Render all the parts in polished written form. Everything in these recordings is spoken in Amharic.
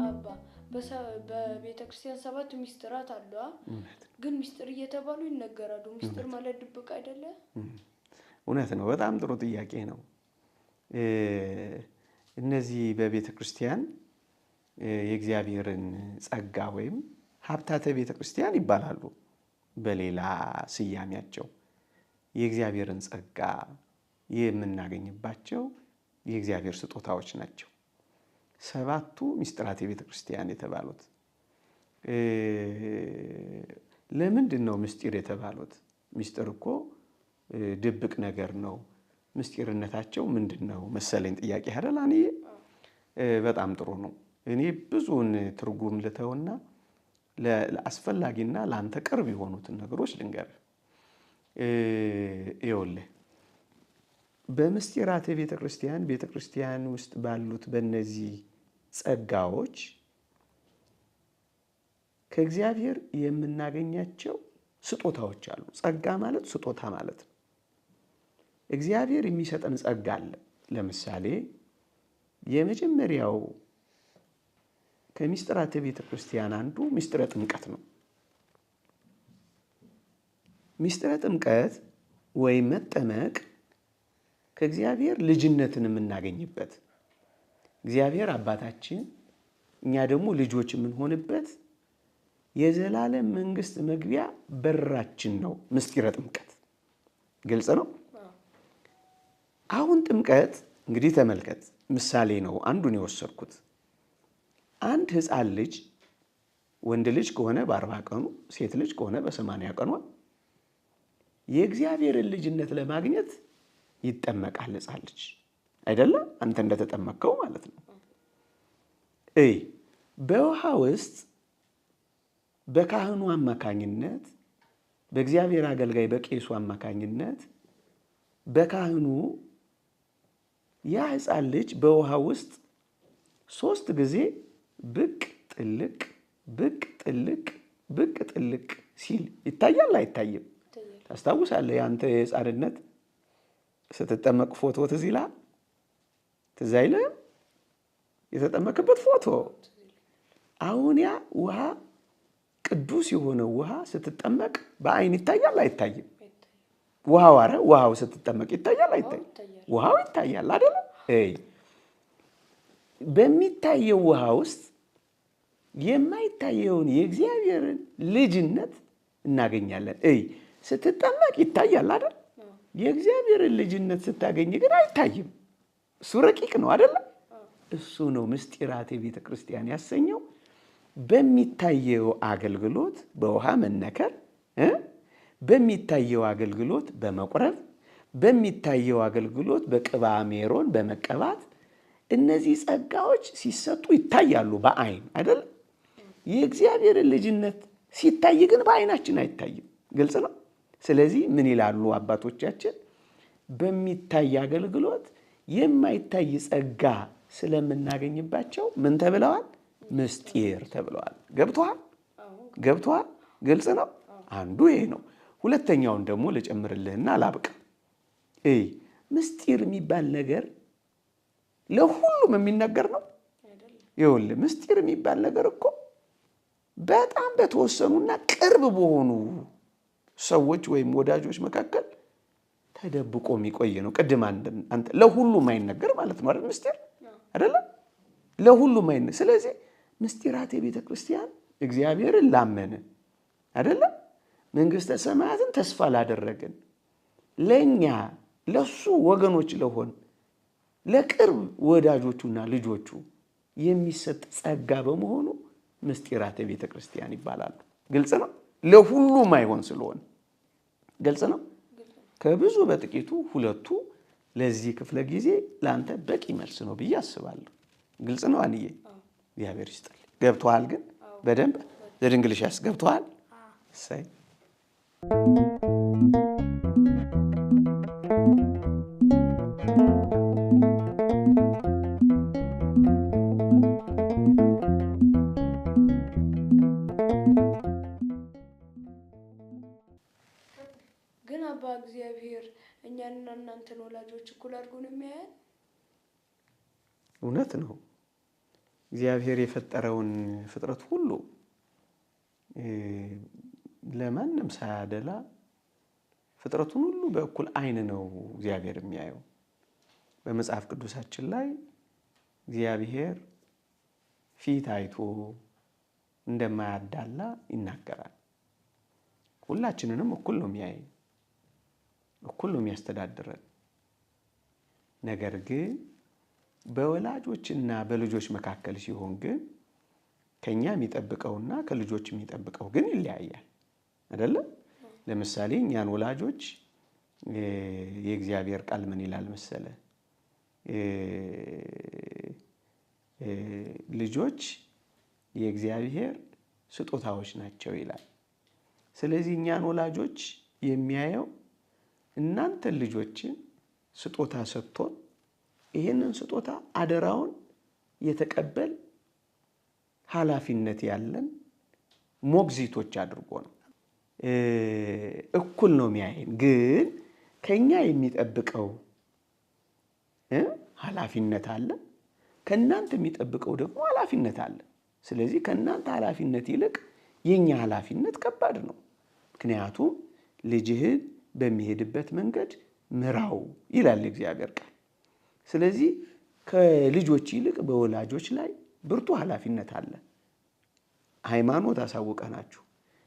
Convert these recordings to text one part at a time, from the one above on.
አባ፣ በቤተ ክርስቲያን 7 ሚስጥራት አሉ። ግን ሚስጥር እየተባሉ ይነገራሉ። ሚስጥር ማለት ድብቅ አይደለ? እውነት ነው። በጣም ጥሩ ጥያቄ ነው። እነዚህ በቤተ ክርስቲያን የእግዚአብሔርን ጸጋ ወይም ሀብታተ ቤተ ክርስቲያን ይባላሉ በሌላ ስያሜያቸው። የእግዚአብሔርን ጸጋ የምናገኝባቸው የእግዚአብሔር ስጦታዎች ናቸው። 7ቱ ሚስጥራት የቤተ ክርስቲያን የተባሉት ለምንድን ነው ምስጢር የተባሉት? ምስጢር እኮ ድብቅ ነገር ነው። ምስጢርነታቸው ምንድነው መሰለኝ ጥያቄ አይደል? አንዬ በጣም ጥሩ ነው። እኔ ብዙውን ትርጉም ልተውና ለአስፈላጊና ላንተ ቅርብ የሆኑትን ነገሮች ልንገርህ። ይኸውልህ በምስጢራተ ቤተክርስቲያን ቤተክርስቲያን ውስጥ ባሉት በእነዚህ ጸጋዎች ከእግዚአብሔር የምናገኛቸው ስጦታዎች አሉ። ጸጋ ማለት ስጦታ ማለት ነው። እግዚአብሔር የሚሰጠን ጸጋ አለ። ለምሳሌ የመጀመሪያው ከምስጢራተ ቤተክርስቲያን አንዱ ምስጢረ ጥምቀት ነው። ምስጢረ ጥምቀት ወይ መጠመቅ ከእግዚአብሔር ልጅነትን የምናገኝበት፣ እግዚአብሔር አባታችን እኛ ደግሞ ልጆች የምንሆንበት የዘላለም መንግስት መግቢያ በራችን ነው ምስጢረ ጥምቀት። ግልጽ ነው። አሁን ጥምቀት እንግዲህ ተመልከት፣ ምሳሌ ነው አንዱን የወሰድኩት። አንድ ህፃን ልጅ ወንድ ልጅ ከሆነ በ40 ቀኑ፣ ሴት ልጅ ከሆነ በ80 ቀኗ የእግዚአብሔርን ልጅነት ለማግኘት ይጠመቃል። ህፃን ልጅ አይደለ? አንተ እንደተጠመቅከው ማለት ነው። እይ በውሃ ውስጥ በካህኑ አማካኝነት፣ በእግዚአብሔር አገልጋይ በቄሱ አማካኝነት በካህኑ ያ ህፃን ልጅ በውሃ ውስጥ 3 ጊዜ ብቅ ጥልቅ ብቅ ጥልቅ ብቅ ጥልቅ ሲል ይታያል አይታይም? ታስታውሳለህ? ያንተ የህፃንነት ስትጠመቅ ፎቶ ትዝ ይልሃል? ትዝ አይልህም? የተጠመቅበት ፎቶ። አሁን ያ ውሃ ቅዱስ የሆነው ውሃ ስትጠመቅ በአይን ይታያል አይታይም? ውሃው አረ ውሃው ስትጠመቅ ይታያል አይታይም? ውሃው ይታያል አይደል? እይ በሚታየው ውሃ ውስጥ የማይታየውን የእግዚአብሔርን ልጅነት እናገኛለን። እይ ስትጠመቅ ይታያል አይደል? የእግዚአብሔርን ልጅነት ስታገኝ ግን አይታይም። እሱ ረቂቅ ነው አይደል? እሱ ነው ምስጢራተ ቤተክርስቲያን ያሰኘው። በሚታየው አገልግሎት በውሃ መነከር፣ በሚታየው አገልግሎት በመቁረብ፣ በሚታየው አገልግሎት በቅባ ሜሮን በመቀባት እነዚህ ጸጋዎች ሲሰጡ ይታያሉ በአይን አይደል? የእግዚአብሔርን ልጅነት ሲታይ ግን በአይናችን አይታይም። ግልጽ ነው። ስለዚህ ምን ይላሉ አባቶቻችን? በሚታይ አገልግሎት የማይታይ ጸጋ ስለምናገኝባቸው ምን ተብለዋል? ምስጢር ተብለዋል። ገብቶሃል? ገብቶሃል? ግልጽ ነው። አንዱ ይሄ ነው። ሁለተኛውን ደግሞ ልጨምርልህና ላብቃ። እይ ምስጢር የሚባል ነገር ለሁሉም የሚነገር ነው? ይኸውልህ ምስጢር የሚባል ነገር እኮ በጣም በተወሰኑና ቅርብ በሆኑ ሰዎች ወይም ወዳጆች መካከል ተደብቆ የሚቆይ ነው። ቅድም አንተ ለሁሉም አይነገር ማለት ነው አይደል? ምስጢር አይደለ? ለሁሉም አይነገር። ስለዚህ ምስጢራት የቤተክርስቲያን እግዚአብሔርን ላመነ አይደለ? መንግስተ ሰማያትን ተስፋ ላደረግን ለኛ ለሱ ወገኖች ለሆን ለቅርብ ወዳጆቹና ልጆቹ የሚሰጥ ጸጋ በመሆኑ ምስጢራተ ቤተክርስቲያን ይባላሉ። ግልጽ ነው። ለሁሉም አይሆን ስለሆነ ግልጽ ነው። ከብዙ በጥቂቱ ሁለቱ ለዚህ ክፍለ ጊዜ ላንተ በቂ መልስ ነው ብዬ አስባለሁ። ግልጽ ነው አንዬ? እግዚአብሔር ይስጥልኝ። ገብቶሃል? ግን በደንብ ዘድንግልሻስ ገብቶሃል? እሰይ። እኛንና እናንተን ወላጆች እኩል አድርጎ ነው የሚያየን? እውነት ነው። እግዚአብሔር የፈጠረውን ፍጥረት ሁሉ ለማንም ሳያደላ ፍጥረቱን ሁሉ በእኩል ዓይን ነው እግዚአብሔር የሚያየው። በመጽሐፍ ቅዱሳችን ላይ እግዚአብሔር ፊት አይቶ እንደማያዳላ ይናገራል። ሁላችንንም እኩል ነው የሚያይ፣ እኩል ነው የሚያስተዳድረን። ነገር ግን በወላጆችና በልጆች መካከል ሲሆን ግን ከኛ የሚጠብቀውና ከልጆች የሚጠብቀው ግን ይለያያል። አይደለም? ለምሳሌ እኛን ወላጆች የእግዚአብሔር ቃል ምን ይላል መሰለ? ልጆች የእግዚአብሔር ስጦታዎች ናቸው ይላል። ስለዚህ እኛን ወላጆች የሚያየው እናንተን ልጆችን ስጦታ ሰጥቶን ይህንን ስጦታ አደራውን የተቀበል ኃላፊነት ያለን ሞግዚቶች አድርጎ ነው። እኩል ነው የሚያየን። ግን ከኛ የሚጠብቀው ኃላፊነት አለ፣ ከእናንተ የሚጠብቀው ደግሞ ኃላፊነት አለ። ስለዚህ ከእናንተ ኃላፊነት ይልቅ የኛ ኃላፊነት ከባድ ነው። ምክንያቱም ልጅህን በሚሄድበት መንገድ ምራው ይላል እግዚአብሔር ቃል። ስለዚህ ከልጆች ይልቅ በወላጆች ላይ ብርቱ ኃላፊነት አለ። ሃይማኖት አሳውቀናችሁ፣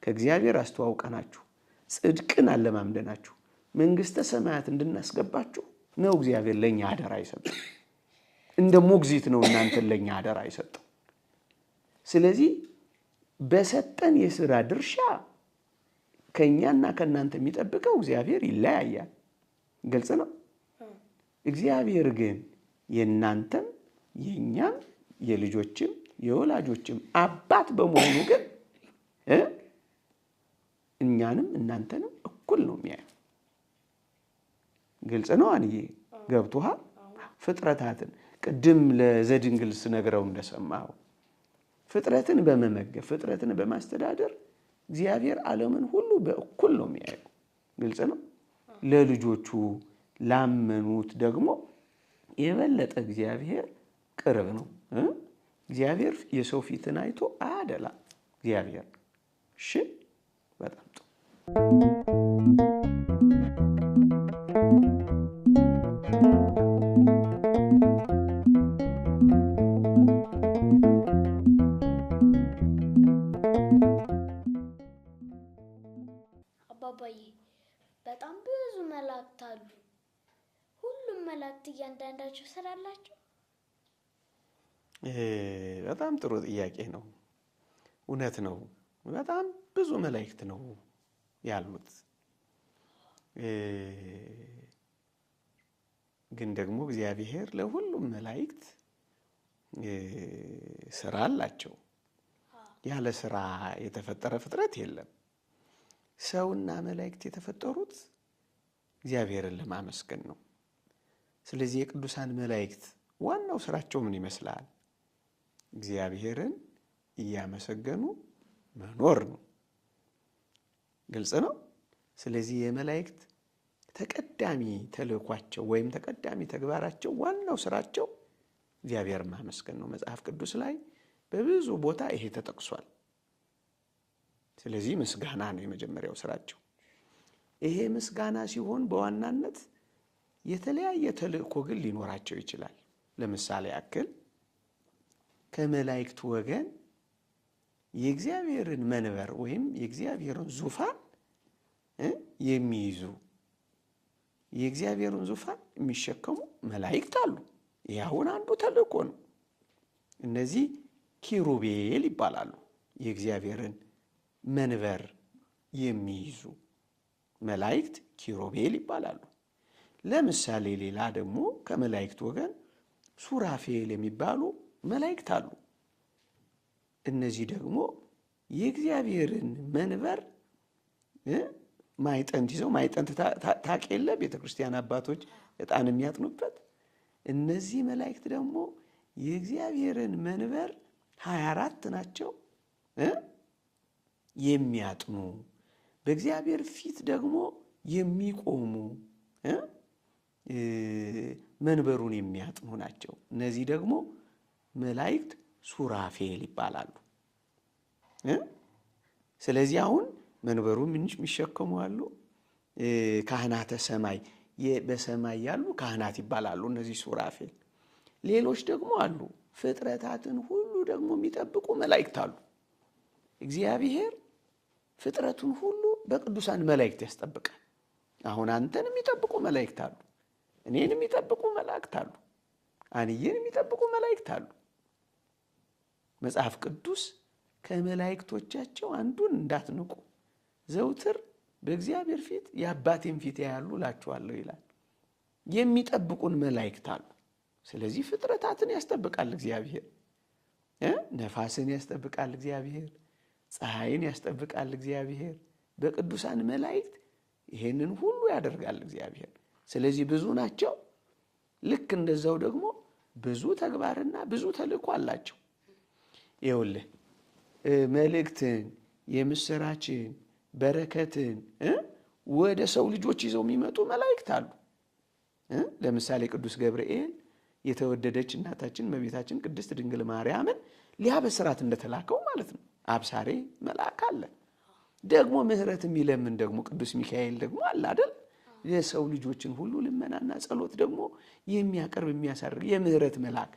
ከእግዚአብሔር አስተዋውቀናችሁ፣ ጽድቅን አለማምደናችሁ መንግሥተ ሰማያት እንድናስገባችሁ ነው እግዚአብሔር ለእኛ አደራ የሰጠው። እንደ ሞግዚት ነው እናንተን ለእኛ አደራ የሰጠው። ስለዚህ በሰጠን የሥራ ድርሻ ከእኛና ከእናንተ የሚጠብቀው እግዚአብሔር ይለያያል። ግልጽ ነው። እግዚአብሔር ግን የእናንተም የእኛም የልጆችም የወላጆችም አባት በመሆኑ ግን እኛንም እናንተንም እኩል ነው የሚያየው። ግልጽ ነው። አንዬ ገብቶሃል? ፍጥረታትን ቅድም ለዘድንግል ስነግረው እንደሰማኸው ፍጥረትን በመመገብ ፍጥረትን በማስተዳደር እግዚአብሔር ዓለምን ሁሉ በእኩል ነው የሚያየው። ግልጽ ነው። ለልጆቹ ላመኑት ደግሞ የበለጠ እግዚአብሔር ቅርብ ነው። እግዚአብሔር የሰው ፊትን አይቶ አያደላ። እግዚአብሔር እሺ፣ በጣም ጥሩ። አባባዬ በጣም ብዙ መላእክት አሉ። ሁሉም መላእክት እያንዳንዳቸው ስራ አላቸው? በጣም ጥሩ ጥያቄ ነው። እውነት ነው። በጣም ብዙ መላእክት ነው ያሉት። ግን ደግሞ እግዚአብሔር ለሁሉም መላእክት ስራ አላቸው። ያለ ስራ የተፈጠረ ፍጥረት የለም። ሰውና መላእክት የተፈጠሩት እግዚአብሔርን ለማመስገን ነው። ስለዚህ የቅዱሳን መላእክት ዋናው ስራቸው ምን ይመስላል? እግዚአብሔርን እያመሰገኑ መኖር ነው። ግልጽ ነው። ስለዚህ የመላእክት ተቀዳሚ ተልእኳቸው ወይም ተቀዳሚ ተግባራቸው ዋናው ስራቸው እግዚአብሔርን ማመስገን ነው። መጽሐፍ ቅዱስ ላይ በብዙ ቦታ ይሄ ተጠቅሷል። ስለዚህ ምስጋና ነው የመጀመሪያው ስራቸው። ይሄ ምስጋና ሲሆን በዋናነት የተለያየ ተልእኮ ግን ሊኖራቸው ይችላል። ለምሳሌ ያክል ከመላእክት ወገን የእግዚአብሔርን መንበር ወይም የእግዚአብሔርን ዙፋን የሚይዙ የእግዚአብሔርን ዙፋን የሚሸከሙ መላእክት አሉ። ይህ አሁን አንዱ ተልእኮ ነው። እነዚህ ኪሩቤል ይባላሉ። የእግዚአብሔርን መንበር የሚይዙ መላእክት ኪሩቤል ይባላሉ። ለምሳሌ ሌላ ደግሞ ከመላእክት ወገን ሱራፌል የሚባሉ መላእክት አሉ። እነዚህ ደግሞ የእግዚአብሔርን መንበር ማዕጠንት ይዘው፣ ማዕጠንት ታውቅ የለ ቤተክርስቲያን አባቶች ዕጣን የሚያጥኑበት። እነዚህ መላእክት ደግሞ የእግዚአብሔርን መንበር 24 ናቸው የሚያጥኑ፣ በእግዚአብሔር ፊት ደግሞ የሚቆሙ መንበሩን የሚያጥኑ ናቸው። እነዚህ ደግሞ መላእክት ሱራፌል ይባላሉ። ስለዚህ አሁን መንበሩን የሚሸከሙ አሉ። ካህናተ ሰማይ በሰማይ ያሉ ካህናት ይባላሉ እነዚህ ሱራፌል። ሌሎች ደግሞ አሉ፣ ፍጥረታትን ሁሉ ደግሞ የሚጠብቁ መላእክት አሉ። እግዚአብሔር ፍጥረቱን ሁሉ በቅዱሳን መላእክት ያስጠብቃል። አሁን አንተን የሚጠብቁ መላእክት አሉ፣ እኔን የሚጠብቁ መላእክት አሉ፣ አንዬን የሚጠብቁ መላእክት አሉ። መጽሐፍ ቅዱስ ከመላእክቶቻቸው አንዱን እንዳትንቁ ዘውትር በእግዚአብሔር ፊት የአባቴን ፊት ያያሉ እላችኋለሁ ይላል። የሚጠብቁን መላእክት አሉ። ስለዚህ ፍጥረታትን ያስጠብቃል እግዚአብሔር። ነፋስን ያስጠብቃል እግዚአብሔር። ፀሐይን ያስጠብቃል እግዚአብሔር። በቅዱሳን መላእክት ይሄንን ሁሉ ያደርጋል እግዚአብሔር። ስለዚህ ብዙ ናቸው። ልክ እንደዛው ደግሞ ብዙ ተግባርና ብዙ ተልእኮ አላቸው። ይኸውልህ መልእክትን፣ የምስራችን፣ በረከትን ወደ ሰው ልጆች ይዘው የሚመጡ መላእክት አሉ። ለምሳሌ ቅዱስ ገብርኤል የተወደደች እናታችን እመቤታችን ቅድስት ድንግል ማርያምን ሊያበስራት እንደተላከው ማለት ነው። አብሳሬ መልአክ አለ። ደግሞ ምሕረት የሚለምን ደግሞ ቅዱስ ሚካኤል ደግሞ አለ አይደል? የሰው ልጆችን ሁሉ ልመናና ጸሎት ደግሞ የሚያቀርብ የሚያሳርግ የምሕረት መልአክ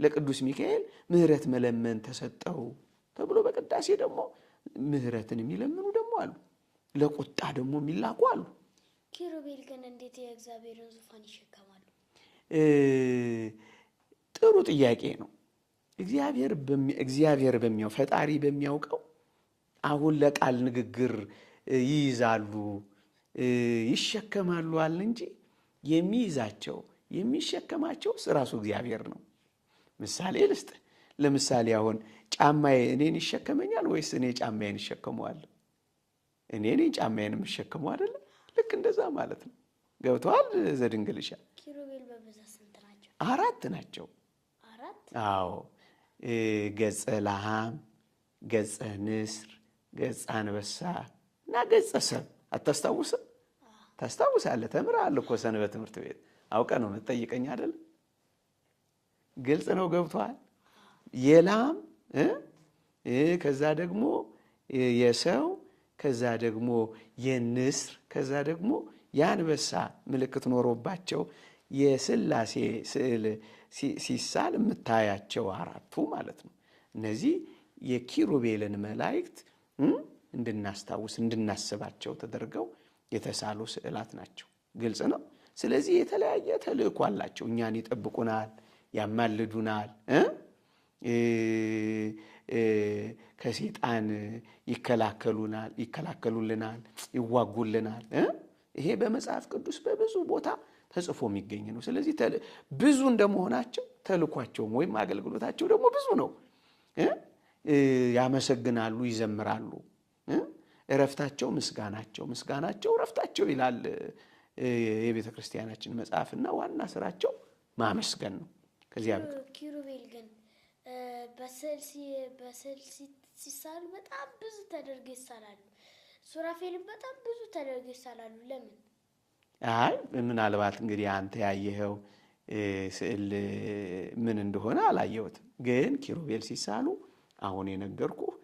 ለቅዱስ ሚካኤል ምሕረት መለመን ተሰጠው ተብሎ በቅዳሴ ደግሞ ምሕረትን የሚለምኑ ደግሞ አሉ። ለቁጣ ደግሞ የሚላኩ አሉ። ኪሩቤል ግን እንዴት የእግዚአብሔርን ዙፋን ይሸከማሉ? ጥሩ ጥያቄ ነው። እግዚአብሔር በሚያው ፈጣሪ በሚያውቀው አሁን ለቃል ንግግር ይይዛሉ ይሸከማሉ አለ እንጂ የሚይዛቸው የሚሸከማቸው ራሱ እግዚአብሔር ነው። ምሳሌ ልስጥ። ለምሳሌ አሁን ጫማዬ እኔን ይሸከመኛል ወይስ እኔ ጫማዬን እሸከመዋለሁ? እኔ ጫማዬን የምሸከመው አይደለ? ልክ እንደዛ ማለት ነው። ገብተዋል ዘድንግልሻ? ኪሩቤል በብዛት ስንት ናቸው? አራት ናቸው። አራት። አዎ፣ ገጸ ላህም፣ ገጸ ንስር፣ ገጸ አንበሳ እና ገጸ ሰብ። አታስታውስም? ታስታውሳለህ። ተምረሃል እኮ ሰንበት ትምህርት ቤት። አውቀህ ነው የምትጠይቀኝ አይደል? ግልጽ ነው። ገብቶሃል? የላም ከዛ ደግሞ የሰው ከዛ ደግሞ የንስር ከዛ ደግሞ የአንበሳ ምልክት ኖሮባቸው የሥላሴ ስዕል ሲሳል የምታያቸው አራቱ ማለት ነው። እነዚህ የኪሩቤልን መላእክት እንድናስታውስ እንድናስባቸው ተደርገው የተሳሉ ስዕላት ናቸው። ግልጽ ነው። ስለዚህ የተለያየ ተልእኮ አላቸው። እኛን ይጠብቁናል፣ ያማልዱናል፣ ከሰይጣን ይከላከሉናል፣ ይከላከሉልናል፣ ይዋጉልናል። ይሄ በመጽሐፍ ቅዱስ በብዙ ቦታ ተጽፎ የሚገኝ ነው። ስለዚህ ብዙ እንደመሆናቸው ተልኳቸውም ወይም አገልግሎታቸው ደግሞ ብዙ ነው። ያመሰግናሉ፣ ይዘምራሉ። እረፍታቸው ምስጋናቸው፣ ምስጋናቸው እረፍታቸው ይላል የቤተ ክርስቲያናችን መጽሐፍና ዋና ስራቸው ማመስገን ነው። ከዚያ ኪሩቤል ግን በስዕል ሲሳሉ በጣም ብዙ ተደርገው ይሳላሉ። ሱራፌልም በጣም ብዙ ተደርገው ይሳላሉ። ለምን? አይ ምናልባት እንግዲህ አንተ ያየኸው ስዕል ምን እንደሆነ አላየሁትም። ግን ኪሩቤል ሲሳሉ አሁን የነገርኩህ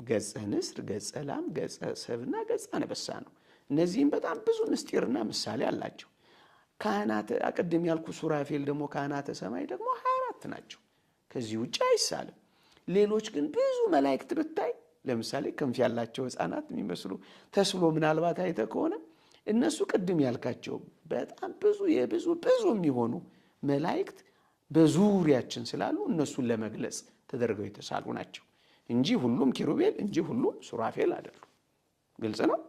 ገጸ ንስር፣ ገጸ ላም፣ ገጸ ሰብና ገጸ አንበሳ ነው። እነዚህም በጣም ብዙ ምስጢርና ምሳሌ አላቸው። ካህናተ ቅድም ያልኩ ሱራፌል ደግሞ ካህናተ ሰማይ ደግሞ 24 ናቸው። ከዚህ ውጭ አይሳልም። ሌሎች ግን ብዙ መላእክት ብታይ ለምሳሌ ክንፍ ያላቸው ሕፃናት የሚመስሉ ተስሎ ምናልባት አይተህ ከሆነ እነሱ ቅድም ያልካቸው በጣም ብዙ የብዙ ብዙ የሚሆኑ መላእክት በዙሪያችን ስላሉ እነሱን ለመግለጽ ተደርገው የተሳሉ ናቸው እንጂ ሁሉም ኪሩቤል እንጂ ሁሉም ሱራፌል አይደሉም። ግልጽ ነው።